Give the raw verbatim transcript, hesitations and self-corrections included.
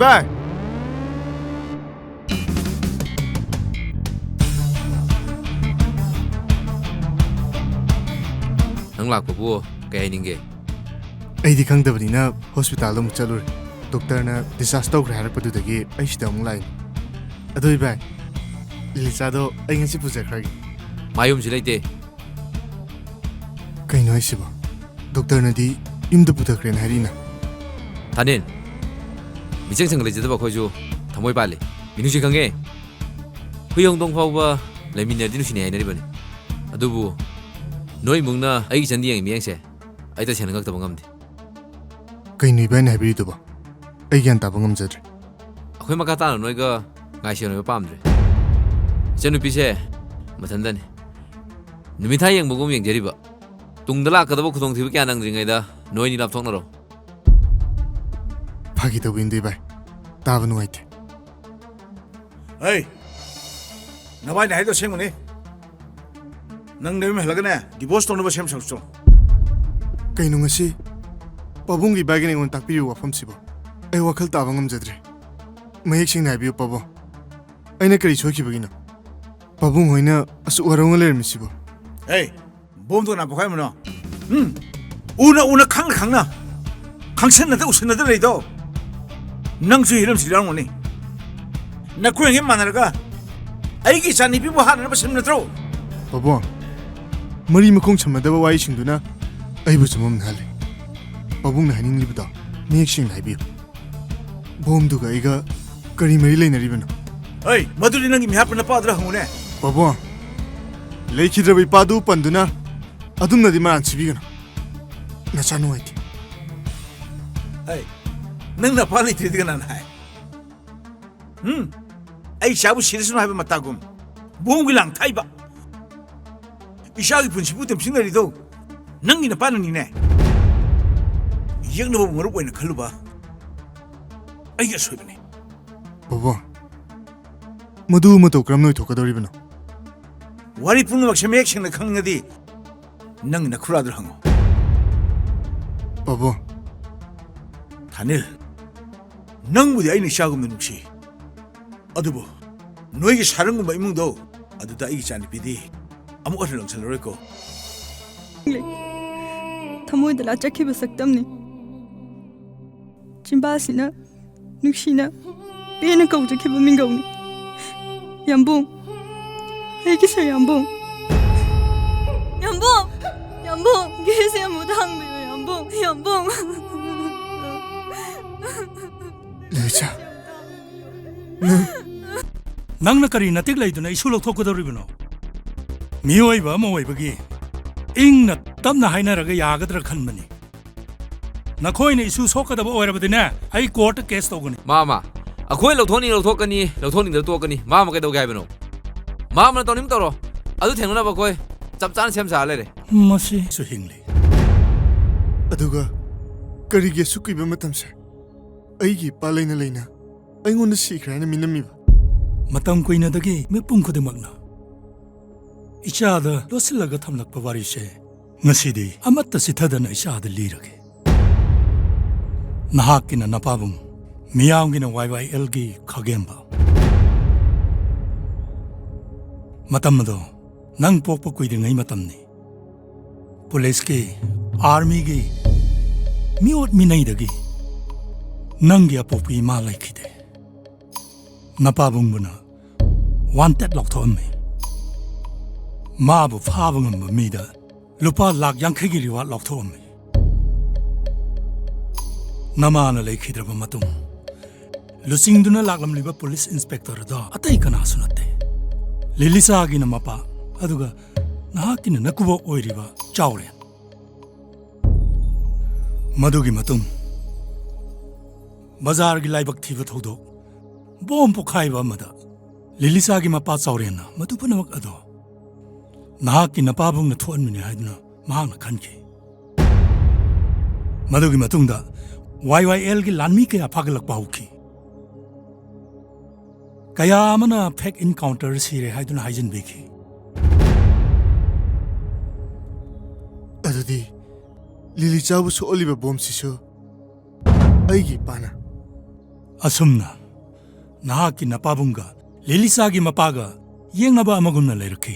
ꯚꯥꯏ! ꯅꯪ ꯂꯥꯛꯄꯕꯨ ꯀꯩ ꯍꯥꯏꯅꯤꯡꯒꯦ? ꯑꯩꯗꯤ ꯈꯪꯗꯕꯅꯤꯅ ꯍꯣꯁꯄꯤꯇꯥꯜꯗ ꯑꯃꯨꯛ ꯆꯠꯂꯨꯔꯦ꯫ ꯗꯣꯛꯇꯔꯅ discharge ꯇꯧꯈ꯭ꯔꯦ ꯍꯥꯏꯔꯛꯄꯗꯨꯗꯒꯤ ꯑꯩ ꯁꯤꯗ ꯑꯃꯨꯛ ꯂꯥꯛꯏꯅꯤ꯫ ꯑꯗꯣ ꯏꯚꯥꯏ, ꯂꯤꯂꯤꯆꯥꯗꯣ ꯑꯩ ꯉꯁꯤ ꯄꯨꯖꯈ꯭ꯔꯒꯦ꯫ ꯃꯥꯌꯨꯝꯁꯤ ꯂꯩꯇꯦ꯫ ꯀꯩꯅꯣ ꯍꯥꯏꯁꯤꯕꯣ? ꯗꯣꯛꯇꯔꯅꯗꯤ ꯌꯨꯝꯗ ꯄꯨꯊꯈ꯭ꯔꯦꯅ ꯍꯥꯏꯔꯛꯏꯅ꯫ ꯊꯥꯅꯤꯜ, ꯃꯤꯆꯪ ꯁꯪꯒ ꯂꯩꯖꯗꯕ ꯑꯩꯈꯣꯏꯁꯨ ꯊꯃꯣꯏ ꯄꯥꯜꯂꯤ꯫ ꯃꯤꯅꯨꯡꯁꯤ ꯈꯪꯉꯦ꯫ ꯍꯨꯏ ꯍꯧꯗꯣꯡ ꯐꯥꯎꯕ ꯂꯩꯃꯤꯟꯅꯔꯗꯤ ꯅꯨꯡꯁꯤꯅꯩ ꯍꯥꯏꯅꯔꯤꯕꯅꯤ꯫ ꯑꯗꯨꯕꯨ ꯅꯣꯏ ꯏꯃꯨꯡꯅ ꯑꯩꯒꯤ ꯏꯆꯟꯗ ꯌꯦꯡꯉꯤ ꯃꯤꯠꯌꯦꯡꯁꯦ ꯑꯩ ꯇꯁꯦꯡꯅ ꯉꯛꯇꯕ ꯉꯝꯗꯦ꯫ ꯀꯩꯅꯣ ꯏꯕꯥꯏꯅ ꯍꯥꯏꯕꯤꯔꯤꯗꯨꯕꯣ? ꯑꯩ ꯒ꯭ꯌꯥꯟ ꯇꯥꯕ ꯉꯝꯖꯗ꯭ꯔꯦ꯫ ꯑꯩꯈꯣꯏ ꯃꯈꯥ ꯇꯥꯅ ꯅꯣꯏꯒ ꯉꯥꯏꯁꯦꯟ ꯑꯣꯏꯕ ꯄꯥꯝꯗ꯭ꯔꯦ꯫ ꯏꯆꯟꯅꯨꯄꯤꯁꯦ ꯃꯊꯟꯇꯅꯤ꯫ ꯅꯨꯃꯤꯠ ꯊꯥ ꯌꯦꯡꯕꯒꯨꯝ ꯌꯦꯡꯖꯔꯤꯕ꯫ ꯇꯨꯡꯗ ꯂꯥꯛꯀꯗꯕ ꯈꯨꯗꯣꯡꯊꯤꯕ ꯀꯌꯥ ꯅꯪꯗ꯭ꯔꯤꯉꯩꯗ ꯅꯣꯏꯅꯤ ꯂꯥꯞꯊꯣꯛꯅꯔꯣ꯫ ꯐꯥꯒꯤ ꯇꯧꯕꯤꯅꯨꯗ ꯏꯕꯥꯏ꯫ ꯇꯥꯕ ꯅꯨꯡꯉꯥꯏꯇꯦ꯫ ꯑꯩ, ꯅꯕꯥꯏꯅ ꯍꯥꯏꯗꯣ ꯑꯁꯦꯡꯕꯅꯤ꯫ ꯅꯪ ꯅꯌꯨꯝ ꯍꯜꯂꯒꯅꯦ, divorce ꯇꯧꯅꯕ ꯁꯦꯝ ꯁꯥꯔꯨꯆꯣ꯫ ꯀꯩꯅꯣ ꯉꯁꯤ ꯄꯥꯕꯨꯡꯒꯤ ꯏꯕꯥꯏꯒꯤꯅ ꯑꯩꯉꯣꯟꯗ ꯇꯥꯛꯄꯤꯔꯤꯕ ꯋꯥꯐꯝꯁꯤꯕꯣ? ꯑꯩ ꯋꯥꯈꯜ ꯇꯥꯕ ꯉꯝꯖꯗ꯭ꯔꯦ꯫ ꯃꯌꯦꯛ ꯁꯦꯡꯅ ꯍꯥꯏꯕꯤꯌꯨ ꯄꯥꯕꯨꯡ, ꯑꯩꯅ ꯀꯔꯤ ꯁꯣꯏꯈꯤꯕꯒꯤꯅꯣ? ꯄꯥꯕꯨꯡ ꯍꯣꯏꯅ ꯑꯁꯨꯛ ꯋꯥꯔꯧꯅ ꯂꯩꯔꯝꯃꯤꯁꯤꯕꯣ? ꯑꯩ, ꯕꯣꯝꯗꯣ ꯀꯅꯥ ꯄꯣꯈꯥꯏꯔꯝꯕꯅꯣ? ꯎꯝ? ꯎꯅ ꯎꯅ, ꯈꯪꯅ ꯈꯪꯅ, ꯈꯪꯁꯟꯅꯗ ꯎꯁꯟꯅꯗ ꯂꯩꯗꯣ꯫ ꯅꯪꯁꯨ ꯍꯤꯔꯝꯁꯤ ꯌꯥꯎꯔꯝꯒꯅꯤ꯫ ꯅꯈꯣꯏꯒꯤ ꯃꯥꯟꯅꯔꯒ ꯑꯩꯒꯤ ꯏꯆꯥꯅꯨꯄꯤꯕꯨ ꯍꯥꯠꯅꯅꯕ ꯁꯤꯟꯕ ꯅꯠꯇ꯭ꯔꯣ? ꯄꯥꯕꯨꯡ, ꯃꯔꯤ ꯃꯈꯣꯡ ꯁꯝꯅꯗꯕ ꯋꯥꯔꯤꯁꯤꯡꯗꯨꯅ ꯑꯩꯕꯨ ꯆꯃꯝꯅꯍꯜꯂꯤ꯫ ꯄꯥꯕꯨꯡꯅ ꯍꯥꯏꯅꯤꯡꯂꯤꯕꯗꯣ ꯃꯌꯦꯛ ꯁꯦꯡꯅ ꯍꯥꯏꯕꯤꯌꯨ꯫ ꯕꯣꯝꯗꯨꯒ ꯑꯩꯒ ꯀꯔꯤ ꯃꯔꯤ ꯂꯩꯅꯔꯤꯕꯅꯣ? ꯑꯩ, ꯃꯗꯨꯗꯤ ꯅꯪꯒꯤ ꯃꯤꯍꯥꯠꯄ ꯅꯄꯥꯗꯨꯗ ꯍꯪꯉꯨꯅꯦ꯫ ꯄꯥꯕꯨꯡ, ꯂꯩꯈꯤꯗ꯭ꯔꯕ ꯏꯄꯥꯗꯨ ꯄꯟꯗꯨꯅ ꯑꯗꯨꯝꯅꯗꯤ ꯃꯔꯥꯟ ꯁꯤꯕꯤꯒꯅꯨ꯫ ꯅꯆꯥ ꯅꯨꯡꯉꯥꯏꯇꯦ꯫ ꯑꯩ, ꯅꯪ ꯅꯄꯥ ꯂꯩꯇ꯭ꯔꯤꯗꯤ ꯀꯅꯥꯅ ꯍꯥꯏ? ꯎꯝ? ꯑꯩ ꯏꯆꯥꯕꯨ ꯁꯤꯔꯁꯅꯨ ꯍꯥꯏꯕ ꯃꯇꯥꯒꯨꯝ, ꯕꯣꯝꯒꯤ ꯂꯥꯡ ꯊꯥꯛꯏꯕ꯫ ꯏꯆꯥꯒꯤ ꯄꯨꯟꯁꯤꯕꯨ ꯇꯦꯝꯁꯤꯟꯅꯔꯤꯗꯣ ꯅꯪꯒꯤ ꯅꯄꯥꯅꯅꯤꯅꯦ꯫ ꯌꯦꯛꯅꯕ ꯃꯔꯨꯞ ꯑꯣꯏꯅ ꯈꯜꯂꯨꯕ ꯑꯩꯒꯤ ꯑꯁꯣꯏꯕꯅꯤ꯫ ꯕꯣꯕꯣ, ꯃꯗꯨ ꯃꯇꯧ ꯀꯔꯝꯅ ꯑꯣꯏꯊꯣꯛꯀꯗꯧꯔꯤꯕꯅꯣ? ꯋꯥꯔꯤ ꯄꯨꯝꯅꯃꯛꯁꯦ ꯃꯌꯦꯛ ꯁꯦꯡꯅ ꯈꯪꯅꯤꯡꯉꯗꯤ ꯅꯪ ꯅꯈꯨꯔꯥꯗꯨ ꯍꯪꯉꯨ꯫ ꯕꯣꯕꯣ꯫ ꯊꯥꯅꯤꯜ, ꯅꯪꯕꯨꯗꯤ ꯑꯩꯅ ꯏꯆꯥꯒꯨꯝꯅ ꯅꯨꯡꯁꯤ, ꯑꯗꯨꯕꯨ ꯅꯣꯏꯒꯤ ꯁꯥꯔꯪꯒꯨꯝꯕ ꯏꯃꯨꯡꯗꯣ, ꯑꯗꯨꯗ ꯑꯩꯒꯤ ꯏꯆꯥꯅꯨꯄꯤꯗꯤ ꯑꯃꯨꯛ ꯍꯟꯅ ꯂꯥꯛꯁꯜꯂꯔꯣꯏꯀꯣ꯫ ꯊꯃꯣꯏꯗ ꯂꯥꯆꯠꯈꯤꯕ ꯁꯛꯇꯝꯅꯤ꯫ ꯆꯤꯝꯕꯥꯜꯁꯤꯅ ꯅꯨꯡꯁꯤꯅ ꯄꯦꯟꯅ ꯀꯧꯖꯈꯤꯕ ꯃꯤꯡꯒꯧꯅꯤ꯫ ꯌꯥꯝꯕꯨꯡ, ꯑꯩꯒꯤ ꯁꯦ ꯌꯥꯝꯕꯨꯡ꯫ ꯌꯥꯝꯕꯨꯡ! ꯌꯥꯝꯕꯨꯡ! ꯒꯦꯁꯁꯦ ꯑꯃꯨꯛꯇ ꯍꯥꯡꯕꯤꯌꯨ, ꯌꯥꯝꯕꯨꯡ! ꯌꯥꯝꯕꯨꯡ! ꯂꯤꯂꯤꯆꯥ, ꯅꯪꯅ ꯀꯔꯤ ꯅꯇꯤꯛ ꯂꯩꯗꯨꯅ ꯏꯁꯨ ꯂꯧꯊꯣꯛꯀꯗꯧꯔꯤꯕꯅꯣ? ꯃꯤꯑꯣꯏꯕ ꯑꯃ ꯑꯣꯏꯕꯒꯤ ꯏꯪꯅ ꯇꯞꯅ ꯍꯥꯏꯅꯔꯒ ꯌꯥꯒꯗ꯭ꯔꯥ ꯈꯟꯕꯅꯤ꯫ ꯅꯈꯣꯏꯅ ꯏꯁꯨ ꯁꯣꯛꯀꯗꯕ ꯑꯣꯏꯔꯕꯗꯤꯅꯦ, ꯑꯩ ꯀꯣꯔꯠꯇ ꯀꯦꯁ ꯇꯧꯒꯅꯤ꯫ ꯃꯥꯃ, ꯑꯩꯈꯣꯏ ꯂꯧꯊꯣꯛꯅꯤꯡ ꯂꯧꯊꯣꯛꯀꯅꯤ, ꯂꯧꯊꯣꯛꯅꯤꯡꯗ ꯇꯣꯛꯀꯅꯤ꯫ ꯃꯥꯃ ꯀꯩꯗꯧꯒꯦ ꯍꯥꯏꯕꯅꯣ? ꯃꯥꯃꯅ ꯇꯧꯅꯤꯡ ꯇꯧꯔꯣ꯫ ꯑꯗꯨ ꯊꯦꯡꯅꯅꯕ ꯑꯩꯈꯣꯏ ꯆꯞ ꯆꯥꯅ ꯁꯦꯝ ꯁꯥꯔ ꯂꯩꯔꯦ꯫ ꯃꯁꯤꯁꯨ ꯍꯤꯡꯂꯤ꯫ ꯑꯗꯨꯒ ꯀꯔꯤꯒꯤ ꯑꯁꯨꯛ ꯀꯨꯏꯕ ꯃꯇꯝꯁꯦ ꯑꯩꯒꯤ ꯏꯄꯥ ꯂꯩꯅ ꯂꯩꯅ ꯑꯩꯉꯣꯟꯗ ꯁꯤꯈ꯭ꯔꯦ ꯍꯥꯏꯅ ꯃꯤꯅꯝꯃꯤꯕ? ꯃꯇꯝ ꯀꯨꯏꯅꯗꯒꯤ ꯃꯤꯄꯨꯝ ꯈꯨꯗꯤꯡꯃꯛꯅ ꯏꯆꯥꯗ ꯂꯣꯠꯁꯤꯜꯂꯒ ꯊꯝꯂꯛꯄ ꯋꯥꯔꯤꯁꯦ ꯉꯁꯤꯗꯤ ꯑꯃꯠꯇ ꯆꯤꯊꯗꯅ ꯏꯆꯥꯗ ꯂꯤꯔꯒꯦ꯫ ꯅꯍꯥꯛꯀꯤꯅ ꯅꯄꯥꯕꯨꯡ, ꯃꯤꯌꯥꯝꯒꯤꯅ ꯋꯥꯏ ꯋꯥꯏ ꯑꯦꯜꯒꯤ ꯈꯥꯒꯦꯝꯕ꯫ ꯃꯇꯝ ꯑꯗꯣ ꯅꯪ ꯄꯣꯛꯄ ꯀꯨꯏꯗ꯭ꯔꯤꯉꯩ ꯃꯇꯝꯅꯤ꯫ ꯄꯨꯂꯤꯁꯀꯤ, ꯑꯥꯔꯃꯤꯒꯤ, ꯃꯤꯑꯣꯠ ꯃꯤꯅꯩꯗꯒꯤ ꯅꯪꯒꯤ ꯑꯄꯣꯛꯄꯤ ꯏꯃꯥ ꯂꯩꯈꯤꯗꯦ꯫ ꯅꯄꯥꯕꯨꯡꯕꯨꯅ ꯋꯥꯟꯇꯦꯠ ꯂꯥꯎꯊꯣꯛꯑꯝꯃꯤ꯫ ꯃꯥꯕꯨ ꯐꯥꯕ ꯉꯝꯕ ꯃꯤꯗ ꯂꯨꯄꯥ ꯂꯥꯈ ꯌꯥꯡꯈꯩꯒꯤ ꯔꯤꯋꯥꯔꯗ ꯂꯥꯎꯊꯣꯛꯑꯝꯃꯤ꯫ ꯅꯃꯥꯅ ꯂꯩꯈꯤꯗ꯭ꯔꯕ ꯃꯇꯨꯡ, ꯂꯨꯆꯤꯡꯗꯨꯅ ꯂꯥꯛꯂꯝꯂꯤꯕ ꯄꯨꯂꯤꯁ ꯏꯟꯁꯄꯦꯛꯇꯔ ꯑꯗꯣ ꯑꯇꯩ ꯀꯅꯥꯁꯨ ꯅꯠꯇꯦ, ꯂꯤꯂꯤꯆꯥꯒꯤꯅ ꯃꯄꯥ, ꯑꯗꯨꯒ ꯅꯍꯥꯛꯀꯤꯅ ꯅꯀꯨꯕꯣꯛ ꯑꯣꯏꯔꯤꯕ ꯆꯥꯎꯔꯦꯟ꯫ ꯃꯗꯨꯒꯤ ꯃꯇꯨꯡ, ꯕꯖꯥꯔꯒꯤ ꯂꯥꯏꯕꯛ ꯊꯤꯕ ꯊꯧꯗꯣꯛ, ꯕꯣꯝ ꯄꯣꯈꯥꯏꯕ ꯑꯃꯗ ꯂꯤꯂꯤꯆꯥꯒꯤ ꯃꯄꯥ ꯆꯥꯎꯔꯦꯟꯅ ꯃꯗꯨ ꯄꯨꯝꯅꯃꯛ ꯑꯗꯣ ꯅꯍꯥꯛꯀꯤ ꯅꯄꯥꯕꯨꯡꯅ ꯊꯣꯛꯍꯟꯕꯅꯤ ꯍꯥꯏꯗꯨꯅ ꯃꯍꯥꯛꯅ ꯈꯟꯈꯤ꯫ ꯃꯗꯨꯒꯤ ꯃꯇꯨꯡꯗ ꯋꯥꯏ ꯋꯥꯏ ꯑꯦꯜꯒꯤ ꯂꯥꯟꯃꯤ ꯀꯌꯥ ꯐꯥꯒꯠꯂꯛꯄ ꯍꯧꯈꯤ꯫ ꯀꯌꯥ ꯑꯃꯅ ꯐꯦꯛ ꯏꯟꯀꯥꯎꯟꯇꯔ ꯁꯤꯔꯦ ꯍꯥꯏꯗꯨꯅ ꯍꯥꯏꯖꯤꯟꯕꯤꯈꯤ꯫ ꯑꯗꯨꯗꯤ ꯂꯤꯂꯤꯆꯥꯕꯨ ꯁꯣꯛꯍꯜꯂꯤꯕ ꯕꯣꯝꯁꯤꯁꯨ ꯑꯩꯒꯤ ꯏꯄꯥꯅ? ꯑꯁꯨꯝꯅ ꯅꯍꯥꯛꯀꯤ ꯅꯄꯥꯕꯨꯡꯒ ꯂꯤꯂꯤꯁꯥꯒꯤ ꯃꯄꯥꯒ ꯌꯦꯡꯅꯕ ꯑꯃꯒꯨꯝꯅ ꯂꯩꯔꯛꯈꯤ꯫